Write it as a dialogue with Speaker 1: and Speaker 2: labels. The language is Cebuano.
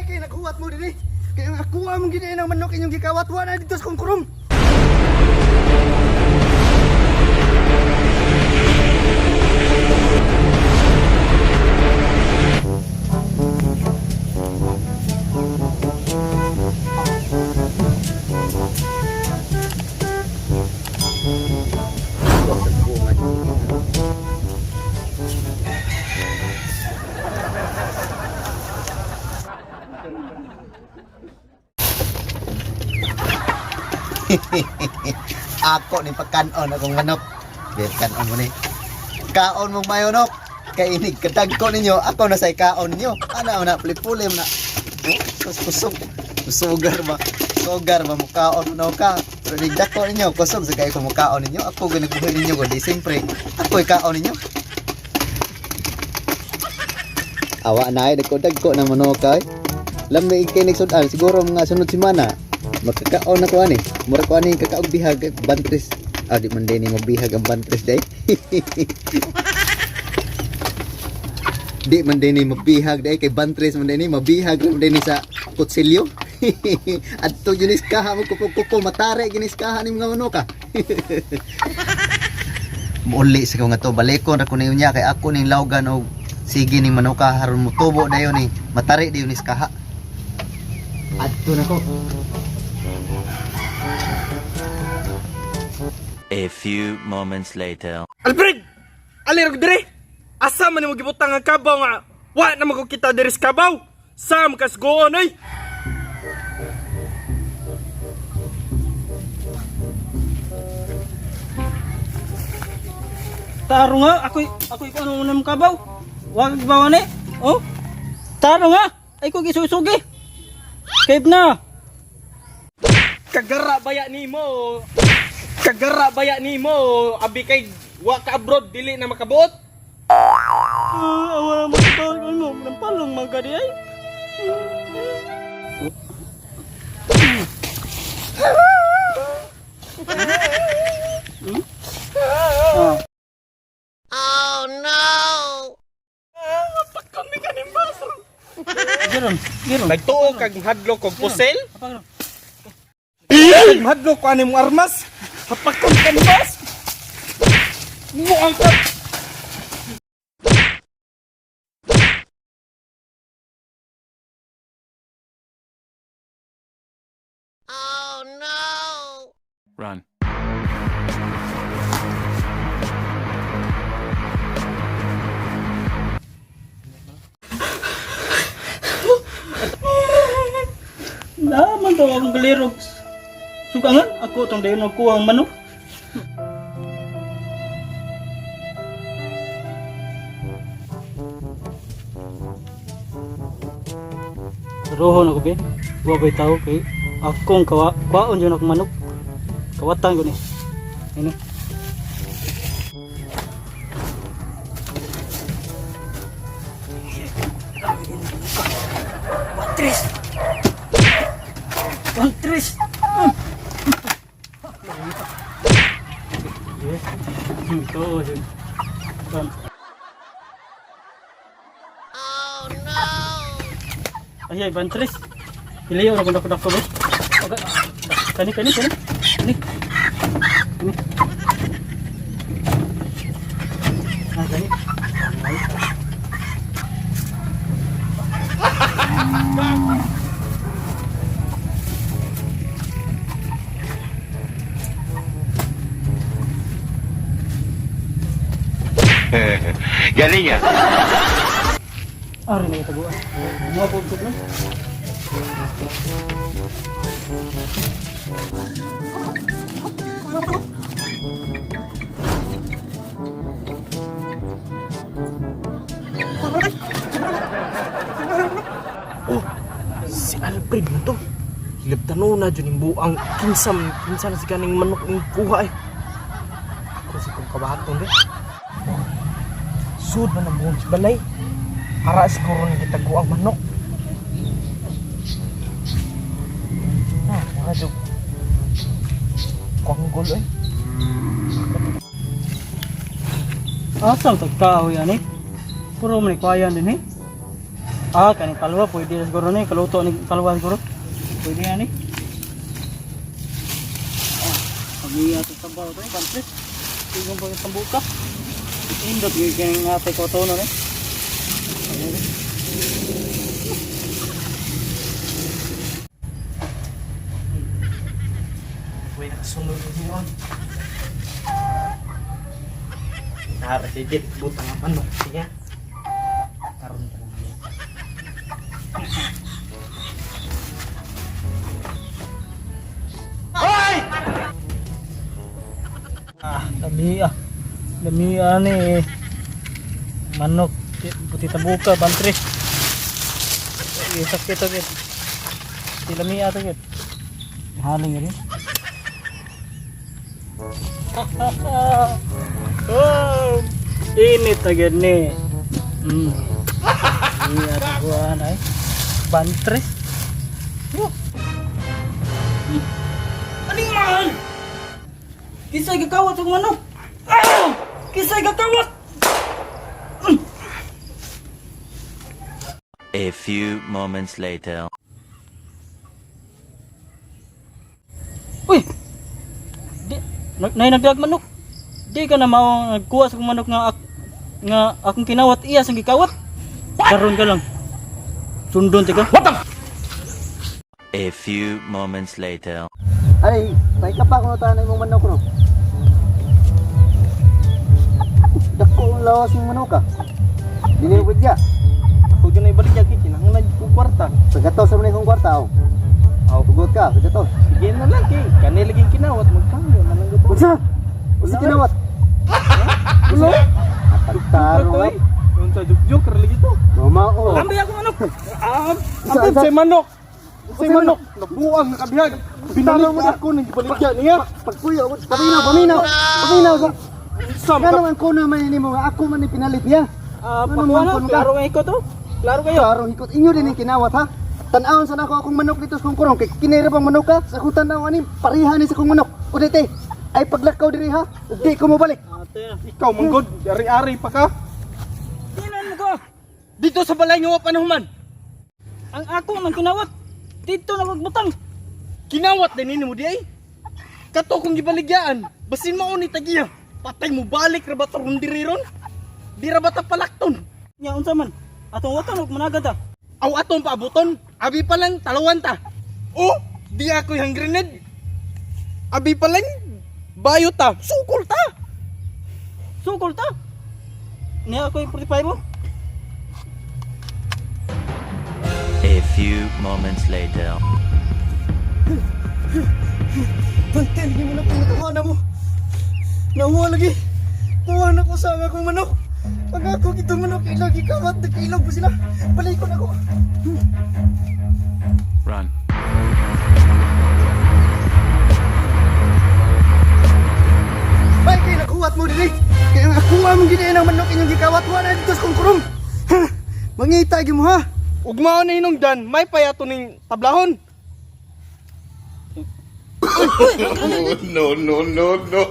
Speaker 1: Angay kay naghuwat mo dinhi. Kaya ang ako among ginain ang manok inyong gikawat wa na dito sa kong kurong. Ako ni pagkanon akong manok. Di kanon mo ni. Kaon mong mayonok. Kay inig kadagko ninyo, ako na say kaon ninyo. Ana na puli-puli mo na. Oh, sus kusog. Sugar ba? Sugar ba mo kaon mo na ka? Pero nig dako ninyo, kusog sa kayo ko mukaon ninyo. Ako ginabuhi ninyo ko di siyempre. Ako kaon ninyo. Awa na ay dagko dagko na manok ay. Lami kay sudan siguro mga sunod semana. Makakaon na ko ani. Mura ko ani kakaog bihag eh, bantres. Ah, di man din mabihag ang bantres day. Di man din mabihag day kay bantres man din mabihag man din sa kutsilyo. Adto junis kaha mo kupo-kupo matare ginis kaha ni mga manok ah. Muuli sa ko nga to balikon ra ko niyo niya kay ako ning lawgan og sige ning manuka haron mutubo dayon ni matari dayon ni kaha. Adto na ko.
Speaker 2: A few moments later.
Speaker 3: Alfred! Alirog dire! Asa man nimo gibutang ang kabaw nga wa na man ko kita diri sa kabaw? Sam kasgoon oy!
Speaker 4: Taro nga, ako'y, ako'y kung ano unang kabaw. Wag bawa ni. Oh. Taro nga, ay ko gisusugi. Kayb na.
Speaker 3: Kagara baya nimo. Kagara baya nimo. Abi kay wa ka abroad dili na makabuot.
Speaker 4: Ah, awa mo sa mo, ng palong magadi ay.
Speaker 3: Kami kaning baso.
Speaker 4: Giron, giron.
Speaker 3: Nagtuo kag hadlok og pusel.
Speaker 4: Apang
Speaker 3: Hadlok ko ani mong armas. Hapakon kaning bas. Muang ka.
Speaker 2: Run.
Speaker 4: Naman daw akong galirog. Sugangan, ako tong dayon nagkuha ang manok. Rohon ako be. Wa bay tao kay akong kawa kwaon jud akong manok. Kawatan ko ni. Ano? Tres. One tres. Oo, yun. One. Oh no. Ay, ay, one tres. Ilayo na kung dako-dako ba? Okay. Kani, kani, kani. Kani. Kani. Ah, kani.
Speaker 2: Galing ah.
Speaker 4: Ari na itaguan. Mga po na.
Speaker 3: Oh, si Alfred na to. Hilabtano na dyan yung buang kinsam, kinsa na si kaning manok ng kuha eh. Ako si kong kabaton rin. Sud man ang buong si balay. Ara siguro ni kita ang manok. Ah, wala jud. Kwanggol eh.
Speaker 4: Asang tagtao yan eh. Puro man kwayan din eh. Ah, kaning palwa pwede na siguro ni, kaluto ni palwa siguro. Pwede na ni. Ah, pamiya to sabaw to, bantres. Tigong pag sambuka. Indot gyud kaning ate ko to no ni. Ayun.
Speaker 3: Uy, nakasunod na siya. Nara, sigit, butang ang manok. Sige. Karon ka lang niya.
Speaker 4: Ah, dami ah. Dami ah ni eh. Manok, puti tabuka, bantres. Isak ito gid. Tilami ato gid. Haling rin. Oh, init agad ni. Iya, kuan ay. Bantres. Oh. Aning mahal! Kisay gakawat ang manok. Ah! Kisay gakawat!
Speaker 2: A few moments later.
Speaker 4: Uy! Di, nay nagdag manok. Di ka na mao nagkuha sa akong manok nga nga akong kinawat iya sang gikawat. Karon ka lang. Sundon ti ka. What the?
Speaker 2: A few moments later.
Speaker 1: Ay, may ka pa kung tanay mong manok no. Dako ang lawas ng manok ah. Dinibod ya.
Speaker 3: Ako dyan ay balik yaki, kinahanglan ko kwarta.
Speaker 1: Sa gato sa manay kong kwarta oh. Aw, hugot ka, sa gato.
Speaker 3: Sige na lang kay. Kanila laging kinawat magkangyo man ang gato.
Speaker 1: Unsa? Unsa kinawat?
Speaker 3: Wala.
Speaker 1: Taro nga.
Speaker 3: Unsa juk-juk ra lagi to.
Speaker 1: Mama oh.
Speaker 4: Ambi ako manok. Ah,
Speaker 1: Unsa
Speaker 3: Sa manok. Sa
Speaker 1: Unsay manok?
Speaker 3: manok, nabuang nakabihag. Binalik mo ako nang gibaligya niya.
Speaker 1: Pagpuyo, paminaw, paminaw. Paminaw sa.
Speaker 3: Sa
Speaker 1: Ngano ang kuno man nimo nga ako man ni pinalit niya.
Speaker 4: ah,
Speaker 1: Ano
Speaker 4: pakuha
Speaker 1: man
Speaker 4: na.
Speaker 1: kuno ka?
Speaker 4: Klaro nga ikot oh. Klaro kayo.
Speaker 1: Klaro hikot inyo din ang kinawat ha. Tan-awon sa nako akong manok dito sa kong kurong kay kinira bang manok ka sa akong tan-aw ani pareha ni sa akong manok. Udite ay paglakaw diri ha. Ug di ko mobalik.
Speaker 4: Ate na.
Speaker 3: Ikaw manggod, ari-ari pa ka.
Speaker 4: Tinan mo ko.
Speaker 3: Dito sa balay nga wa panahuman.
Speaker 4: Ang ako nang kinawat. Dito na magbutang.
Speaker 3: Kinawat din nimo di ay. Kato kong gibaligyaan, basin mao ni tagiya. Patay mo balik ra ba to ron diri ron? Di ra ba ta palakton?
Speaker 4: Nya unsa man? Atong watan og managad ah.
Speaker 3: Aw atong paabuton, abi pa lang talawan ta. Oh, di ako yung grenade. Abi pa lang bayo ta, sukol ta.
Speaker 4: Sukol ta. Niya ako yung 45 mo.
Speaker 2: A few moments later.
Speaker 1: Bante, lagi mo na pangatawa na mo. Nahuwa lagi. Kuha na ko sa akong manok. Pag ako kitong manok, ilog ikawat, nagkailog pa sila. Balikon ako.
Speaker 2: Run.
Speaker 1: Bay, kay nakuwat mo dili. Kaya ang akuha mong ginain ang manok inyong gikawat, wala na dito sa kong kurong. Ha? Mangita gyud mo ha.
Speaker 3: Ugmao na hinungdan, may payato ning tablahon.
Speaker 5: No, no, no, no.